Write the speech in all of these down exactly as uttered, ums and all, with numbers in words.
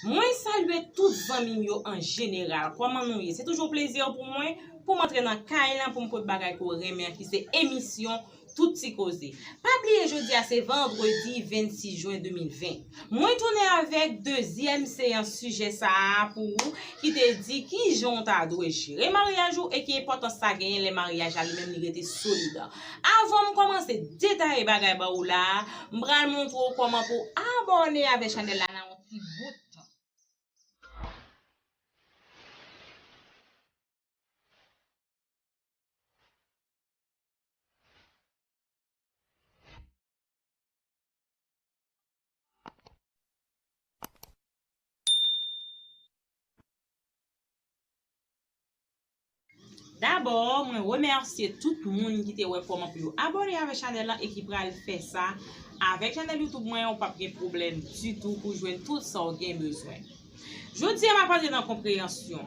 Mwen salye tout zanmi m yo an jeneral. Kòman nou ye? Se toujou plezi pou mwen pou m antre nan kay lan pou m pote bagay ke w renmen an ki se emisyon Tout Ti Koze. Pa bliye jodi a se vandredi vennsis jen de mil ven. Mwen tounen avèk dezyèm seyans sijè sa a pou ou ki te di kijan w ta dwe jere maryaj ou e ki enpòtans sa genyen lè maryaj la li menm li rete solid. Avan m kòmanse detaye bagay ba ou la a, m pral montre w kòman pou w abòne avèk chanèl la nan yon ti bout tan. Dabò, mwen remèsye tout moun ki te wè kòman pou yo abòne avèk chanèl lan e ki pral fè sa avèk chanèl YouTube mwen. Ou p ap gen pwoblèm ditou pou jwenn tout sa w gen bezwen. Jodi a, m ap antre nan konpreyansyon.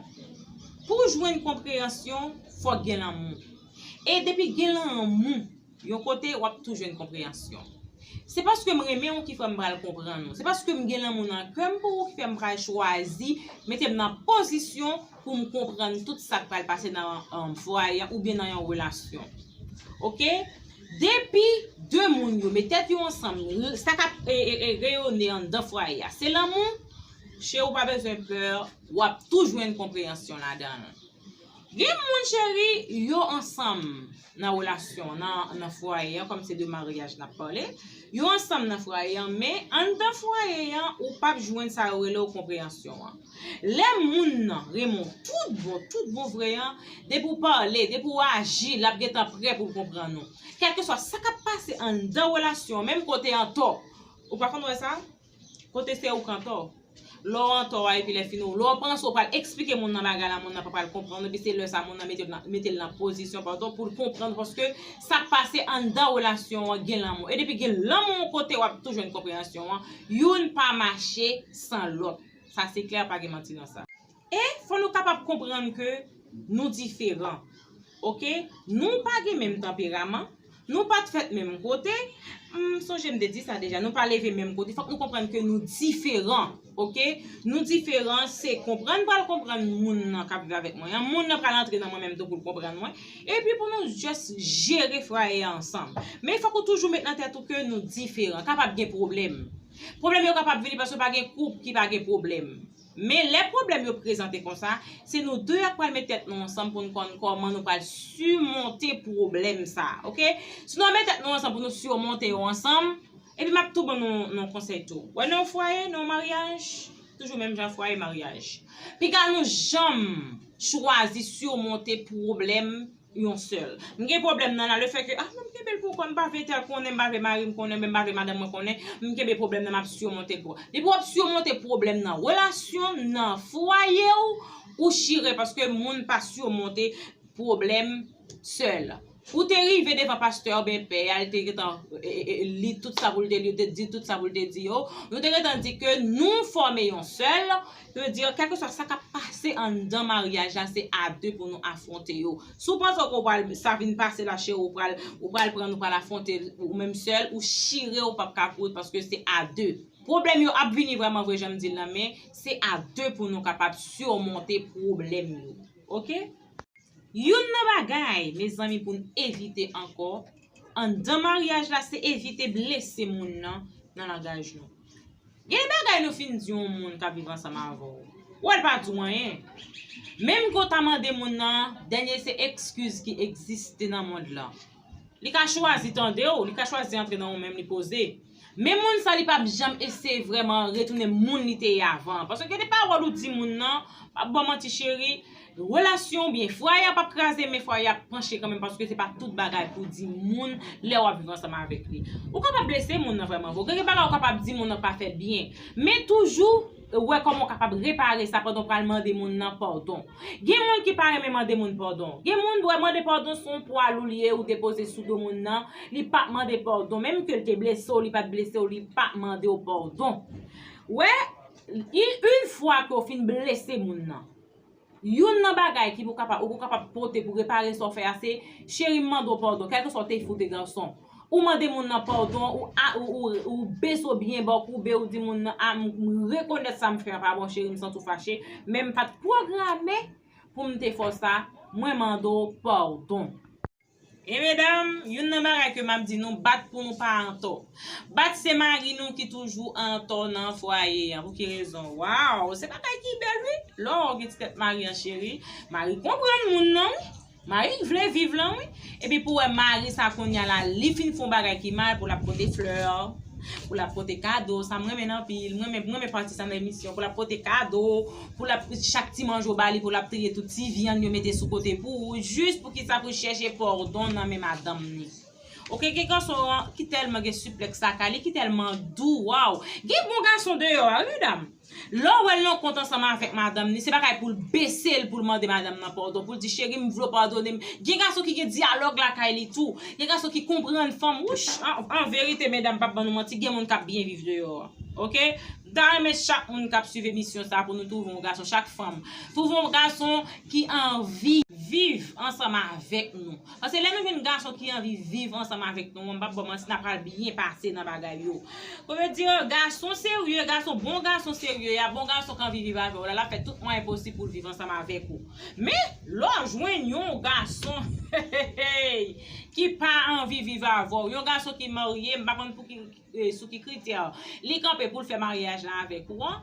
Pou w jwenn konpreyansyon, fòk gen lanmou. E depi gen lanmou yon kote, w ap tou jwenn konpreyansyon. Se paske m renmen w ki fè m pral konprann ou. Se paske m gen lanmou nan kè m pou ou ki fè m pral chwazi mete m nan pozisyon pou m konprann tout sa k pral pase nan, um, fwaye a oubyen nan yon relasyon. Oke? Depi de moun yo met tèt yo ansanm, sa k ap, e, e, e, reyone anndan fwaye a, se lanmou, cheri, ou pa bezwen pè, w ap tou jwenn konpreyansyon ladan l. Gen moun, cheri, yo ansanm nan relasyon, nan, nan fwaye an, kòm se de maryaj n ap pale, yo ansanm nan fwaye an, men anndan fwaye an, ou p ap jwenn sa yo rele w konpreyansyon an. Lè moun nan renmen w tout bon, tout bon vre an, depi w pale, depi w aji, l ap gentan prè pou l konprann ou. Kèlkeswa sa k ap pase anndan relasyon an, menm kote antò, ou pa konn wè sa? Kote se ou k antò. Lè w antò a epi lè fini w, lè w panse w pral eksplike moun nan bagay la, moun nan pa pral konprann, epi se lè sa moun nan mete l nan, mete l nan pozisyon, padon, pou l konprann, paske sa k pase anndan relasyon an gen lanmou. E depi gen lanmou yon kote, w ap tou jwenn konpreyansyon an. Youn pa mache san lòt. Sa se klè, pa gen manti nan sa. E fò nou kapab konprann ke nou diferan. Oke? Nou pa gen menm tanperaman, nou pa t fèt menm kote. M sonje m te di sa deja, nou pa leve menm kote. Fòk nou konprann ke nou diferan. Oke? Nou diferan, se konprann pral konprann moun nan k ap viv avèk mwen an. Moun nan pral antre nan mwen menm tou pou l konprann mwen. Epi pou nou just jere fwaye a ansanm. Men fòk ou toujou met nan tèt ou ke nou diferan. Kapab gen pwoblèm. Pwoblèm yo kapab vini paske pa gen koup ki pa gen pwoblèm. Men lè pwoblèm yo prezante konsa, se nou de a k pral met tèt nou ansanm pou n konn kòman nou pral simonte pwoblèm sa a, oke? Si nou met tèt nou ansanm pou nou simonte yo ansanm, epi m ap tou ban nou, nou konsèy tou. Wè nan yon fwaye, nan yon maryaj, toujou menm jan fwaye maryaj. Piga nou janm chwazi simonte pwoblèm yon sèl. M gen pwoblèm nan la, le fè ke, ah, non, m kenbe l pou kò m, m pa vle tèl konnen, m pa vle mari m konnen, m pa vle madanm mwen konnen, m kenbe pwoblèm nan, m ap simonte l pou. Depi w ap simonte pwoblèm nan relasyon, nan fwaye w, ou chire, paske moun pa simonte pwoblèm sèl. Ou te rive devan pastè oubyen pè a, li te gentan, e, e, e, li tout sa pou l te li, ou te di tout sa pou l te di yo. Nou te gentan di ke nou fòme yon sèl, Sa vle di, kèlkeswa sa k ap pase anndan maryaj la, se a de pou nou afwonte yo. Si w panse ke w pral, sa vin pase la, cheri, ou pral, ou pral pran, ou pral afwonte ou menm sèl, ou chire, ou p ap ka kouri paske se a de. Pwoblèm yo ap vini vrèman vre, jan m di l lan, men se a de pou nou kapab simonte pwoblèm yo. Oke? Youn nan bagay, mezanmi, pou n evite ankò, anndan maryaj la, se evite blese moun nan, nan langaj nou. Gen bagay nou fin di yon moun k ap viv ansanm avè w. Ou wè l pa di w anyen. Menm ke w ta mande moun nan, dènye se ekskiz ki egziste nan mond lan. Li ka chwazi tande w, li ka chwazi antre nan ou menm, li poze. Men moun sa, li p ap janm eseye vrèman retounen moun li te ye avan. Paske gen de pawòl ou di moun nan, m p ap ba w manti, cheri, relasyon oubyen fwaye a p ap kraze, men fwaye a ap panche kanmenm, paske se pa tout bagay pou w di moun lè w ap viv ansanm avèk li. Ou kapab blese moun nan vrèman vre. Gen, gen bagay ou kapab di moun nan pa fè byen. Men toujou wè kòman w kapab repare sa pandan w pral mande moun nan padon. Gen moun ki pa renmen mande moun padon. Gen moun, wè, mande padon se yon pwa lou li ye, ou depoze sou do moun nan, li p ap mande padon. Menm ke l te blese w, li pa t blese w, li p ap mande w padon. Wè, i-, yon fwa ke w fin blese moun nan, youn nan bagay ki pou kapab, ou kapab pote pou repare sa w fè a, se, cheri, m mande w padon, kèlkeswa w te fi ou te gason. ou mande moun nan padon, ou, a, ou, ou, ou bese w byen ba w koube, ou di moun nan, a, m, m rekonèt sa m fè an pa bon, cheri, m santi w fache, men m pa t pwograme pou m te fè w sa, mwen mande w padon. E medam, youn nan bagay ke m ap di nou, bat pou nou pa antò. Bat se mari nou ki toujou antò nan fwaye a. Pou ki rezon? Waw, se bagay ki bèl wi. Lè w gen ti tèt mari an cheri, mari konprann moun nan wi. Mari vle viv lan wi. Epi pou wè mari sa kounye a la, li fin fè yon bagay ki mal pou l ap pote flè, pou l ap pote kado, sa m renmen anpil. M renmen, m renmen pati sa nan emisyon. Pou l ap pote kado, pou l ap chak ti manje w ba li, pou l ap triye tout ti vyann yo mete sou kote pou ou, jis pou ki sa, pou chèche padon nan men madanm ni. Oke, gen gason ki tèlman gen siplèks lakay li, ki tèlman dou, waw. Gen bon gason deyò a wi medam. Lè w wè l nan kont ansanm avèk madanm ni, se pa kay pou l bese l pou l mande madanm nan padon, pou l di, cheri, m vle w padone m. Gen gason ki gen dyalòg lakay li tou. Gen gason ki konprann fanm. Wouch, an, an verite, medam, p ap ban nou manti, gen moun k ap byen viv deyò a. Oke? M ta renmen chak moun k ap swiv emisyon sa pou nou twouve yon gason, chak fanm. Twouve yon gason ki anvi viv ansanm avèk nou. Paske lè nou jwenn gason ki anvi viv ansanm avèk nou, m p ap ba w manti, n ap pral byen pase nan bagay yo. Sa vle di, gason serye, gason, bon gason serye a, bon gason k anvi viv avè w la, l ap fè tout mwayen posib pou l viv ansanm avèk ou. Men, lè w jwenn yon gason ki pa anvi viv avè w, yon gason ki marye, m pa konn pou ki, eh, sou ki kritè li kanpe pou l fè maryaj la avèk ou an.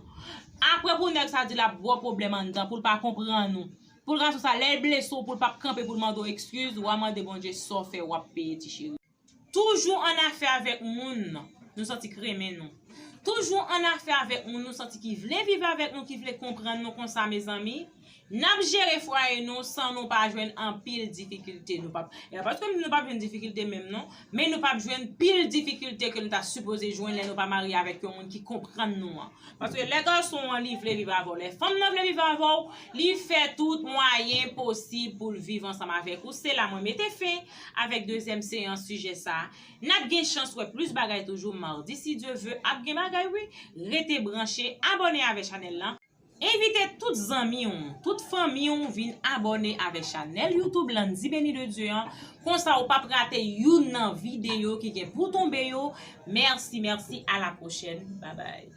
Apre pou nèg sa di l ap ba w pwoblèm anndan, pou l pa konprann ou. Pou l gason sa, lè l blese w, pou l p ap kanpe pou l mande w ekskiz, w a mande Bondye sa w fè, w ap peye ti cheri. Toujou an afè avèk moun nou santi k renmen nou. Toujou an afè avèk moun nou santi ki vle viv avèk nou, ki vle konprann nou konsa, mezanmi. N ap jere fwaye nou san nou pa jwenn anpil difikilte. Nou p ap, e pa paske nou p ap jwenn difikilte menm non, men nou p ap jwenn pil difikilte ke nou ta sipoze jwenn lè nou pa marye avèk yon moun ki konprann nou an. Paske lè gason an li vle viv avè w, lè fanm nan vle viv avè w, li fè tout mwayen posib pou l viv ansanm avèk ou. Se la mwen mete fen avèk dezyèm seyans sijè sa. N ap gen chans wè plis bagay toujou madi, si Dye ve, ap gen bagay wi. Rete branche, abòne avè chanèl lan. Envite tout zanmi w, tout fanmi w vin abòne avè chanèl YouTube Landy Béni de Dieu an. Konsa ou p ap rate youn nan videyo ki gen pou tonbe yo. Mèsi, mèsi, a la pwochèn. Babay.